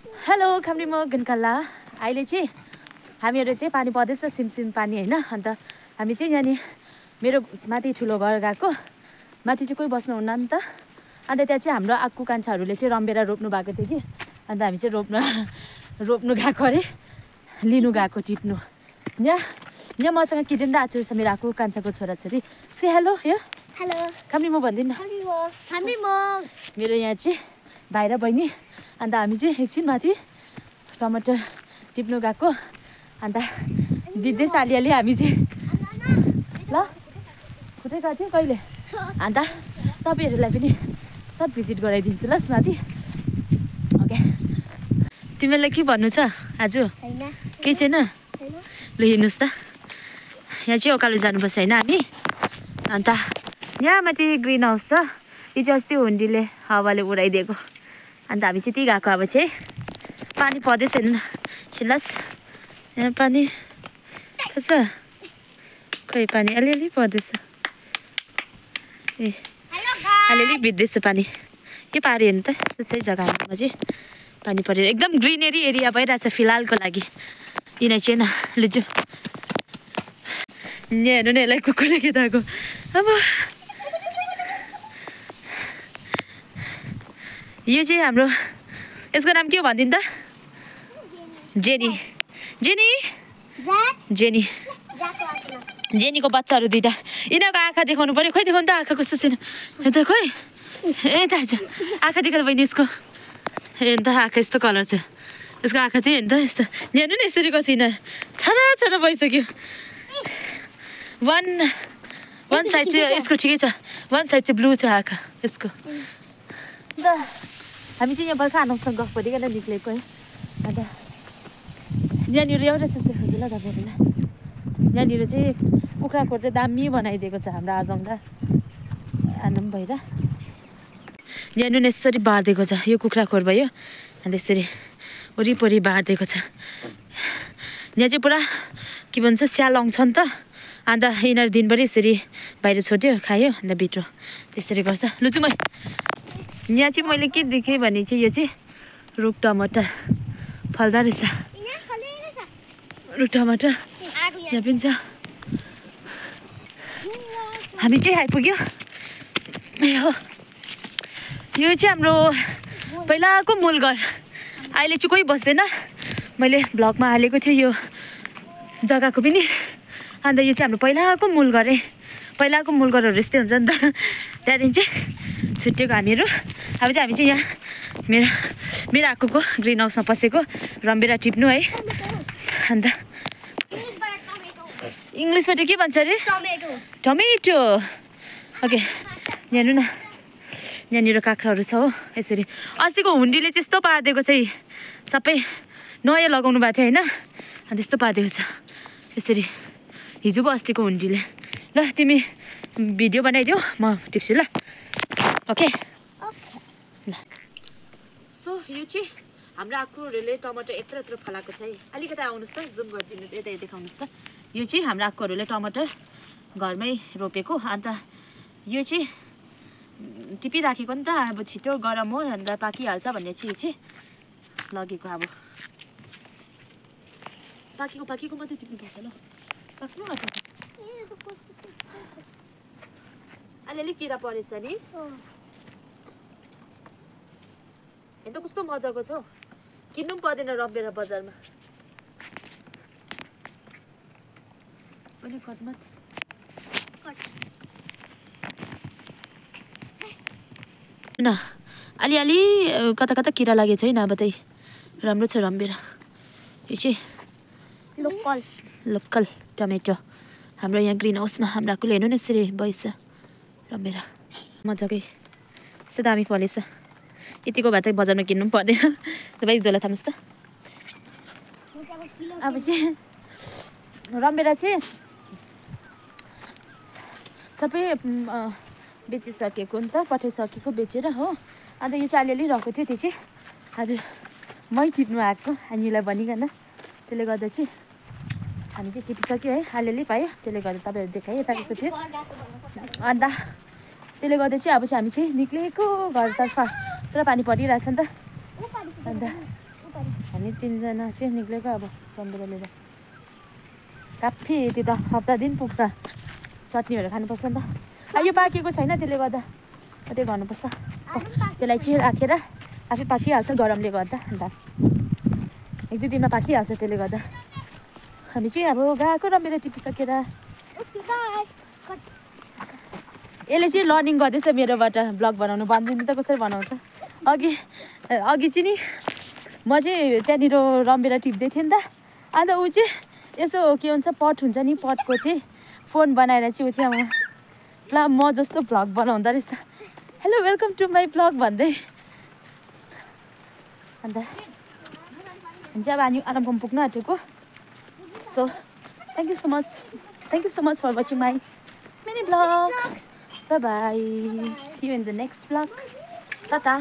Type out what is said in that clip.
hello खामरीमा गनकल्ला अहिले चाहिँ हामीहरू चाहिँ पानी पर्दैछ सिमसिम पानी हैन अन्त हामी चाहिँ यहाँ नि मेरो माथि ठुलो घर गएको माथि चाहिँ कोही बस्नुहुन्न नि त अन्त त्यहाँ चाहिँ हाम्रो आक्कु कान्छाहरूले चाहिँ रम्बेरा रोप्नु भएको थियो कि अन्त हामी चाहिँ रोप्नु गएको अरे लिनु गएको टिप्नु यहाँ मसँग किटेन र आचुर छ मेरो आक्कु कान्छाको छोराछोरी से हेलो यो हेलो खामरीमा भन्दिन मेरो यहाँ चाहिँ भाइ र बहिनी अन्त हामी चाहिँ एकछिन माथि टमाटर टिप्नु गएको अन्त बित्दैछ अलिअलि हामी चाहिँ ल खुट्टै काट्यो कहिले अन्त तपाईँहरूलाई पनि सब भिजिट गराइदिन्छु ल माथि ओके तिमीलाई के भन्नु छ आज केही छैन ल हिँड्नुहोस् त यहाँ चाहिँ उकालो जानुपर्छ होइन हामी अन्त यहाँ माथि ग्रिन हाउस छ यो चाहिँ अस्ति हुन्डीले हावाले उडाइदिएको अन्त हामी चाहिँ त्यही गएको अब चाहिँ पानी पर्दैछ नि छिल्लास यहाँ पानी छ खै पानी अलिअलि पर्दैछ ए अलिअलि भिज्दैछ पानी के पाऱ्यो नि त त्यो चाहिँ जग्गामा चाहिँ पानी परेर एकदम ग्रिनेरी एरिया भइरहेछ फिलहालको लागि यिनीहरू चाहिँ लिजु यहाँ हेर्नु न यसलाई कुकुरले खेदाएको अब यो चाहिँ हाम्रो यसको नाम के हो भनिदिनु त जेनी जेनी जेनी जेनीको बच्चाहरू दुइटा यिनीहरूको आँखा देखाउनु पऱ्यो खोइ देखाउनु त आँखा कस्तो छैन यता खोइ यता आँखा देखाउँदा बहिनी यसको हेर्नु त आँखा यस्तो कलर छ यसको आँखा चाहिँ हेर्नु त यस्तो हेर्नु न यसरी कसै छाडा छाडा भइसक्यो वान साइड चाहिँ यसको ठिकै छ वान साइड चाहिँ ब्लू छ आँखा यसको हामी चाहिँ यहाँ बर्खा आनौँसँग गफ गरिकन निक्लेको है अन्त यहाँनिर एउटा छ देखाउँछु ल तपाईँहरूलाई यहाँनिर चाहिँ कुखुराको चाहिँ दामी बनाइदिएको छ हाम्रो आजङ्दा आनम भएर यहाँनिर यसरी बारिदिएको छ यो कुखुरा खोर भयो अन्त यसरी वरिपरि बारिदिएको छ यहाँ चाहिँ पुरा के भन्छ स्याल आउँछ नि त अन्त यिनीहरू दिनभरि यसरी बाहिर छोड्यो खायो अन्त भित्र त्यसरी गर्छ लुचु मै यहाँ चाहिँ मैले के देखेँ भने चाहिँ यो चाहिँ रुख टमाटर फल्दो रहेछ रुख टमाटर यहाँ पनि छ हामी चाहिँ आइपुग्यो हो यो चाहिँ हाम्रो पहिलाको मूल घर अहिले चाहिँ कोही बस्दैन मैले भ्लगमा हालेको थिएँ यो जग्गाको पनि अन्त यो चाहिँ हाम्रो पहिलाको मूल घर है पहिलाको मूल घरहरू यस्तै हुन्छ नि त त्यहाँदेखि चाहिँ छुट्टिएको हामीहरू अब चाहिँ हामी चाहिँ यहाँ मेरो आक्कुको ग्रिन हाउसमा पसेको रम्बेरा टिप्नु है अन्त इङ्ग्लिसबाट के भन्छ अरे टमेटो ओके हेर्नु न यहाँनिर काँक्राहरू छ हो यसरी अस्तिको हुन्डीले चाहिँ यस्तो पारिदिएको चाहिँ सबै नयाँ लगाउनु भएको थियो होइन अन्त यस्तो पारिदिएको छ यसरी हिजो पो अस्तिको हुन्डीले ल तिमी भिडियो बनाइदेऊ म टिप्छु ल ओके ल सो यो चाहिँ हाम्रो आक्कुहरूले टमाटर यत्रो यत्रो फलाएको छ है अलिकति आउनुहोस् त जुम गरिदिनु यता देखाउनुहोस् त यो चाहिँ हाम्रो आक्कुहरूले टमाटर घरमै रोपेको अन्त यो चाहिँ टिपिराखेको नि त अब छिटो गरम हो अन्त पाकिहाल्छ भन्ने चाहिँ यो चाहिँ लगेको अब पाकेको मात्रै टिप्नुपर्छ ल पाक्नु आँटेको अलिअलि किरा परेछ नि हेर्नु त कस्तो मजाको छ किन्नु पनि पर्दैन रम्बेरा बजारमा पनि कटमा न अलिअलि कता कता किरा लागेको छैन अब त्यही राम्रो छ रम्बेरा यो चाहिँ लोकल टमेटो हाम्रो यहाँ ग्रिन हाउसमा हाम्रो आक्कुले हेर्नु न यसरी भइस रम्बेरा मजाकै यस्तो दामी फलेछ यतिको भए त बजारमा किन्नु पनि पर्दैन तपाईँ झोला थाम्नुहोस् त अब चाहिँ रम्बेरा चाहिँ सबै बेचिसकेको नि त पठाइसकेको बेचेर हो अन्त यो चाहिँ अलिअलि रहेको थियो त्यो चाहिँ हजुर मै टिप्नु आएको हामीलाई भनिकन त्यसले गर्दा चाहिँ हामी चाहिँ टिपिसक्यो है अलिअलि पायो त्यसले गर्दा तपाईँहरू देखाएँ यताको थियो अन्त त्यसले गर्दा चाहिँ अब चाहिँ हामी चाहिँ निक्लेको घरतर्फ पुरा पानी परिरहेछ नि त अन्त हामी 3 जना चाहिँ निक्लेको अब रमभेडा लिएर काफी यति त हप्ता दिन पुग्छ चटनीहरू खानुपर्छ नि त यो पाकेको छैन त्यसले गर्दा त्यही गर्नुपर्छ त्यसलाई चाहिँ राखेर आफै पाकिहाल्छ गरमले गर्दा अन्त 1-2 दिनमा पाकिहाल्छ त्यसले गर्दा हामी चाहिँ अब गएको रमभेडा टिपिसकेर यसले चाहिँ लर्निङ गर्दैछ मेरोबाट ब्लग बनाउनु भन्दिनँ त कसरी बनाउँछ अघि चाहिँ नि म चाहिँ त्यहाँनिर रमभेडा टिप्दै थिएँ नि त अन्त ऊ चाहिँ यसो के भन्छ पट हुन्छ नि पटको चाहिँ फोन बनाएर चाहिँ ऊ चाहिँ अब म जस्तो भ्लग बनाउँदो रहेछ hello welcome to my vlog भन्दै अन्त हामी चाहिँ अब आराम पुग्न आँटेको so thank you so much for watching my mini vlog bye bye see you in the next vlog Tata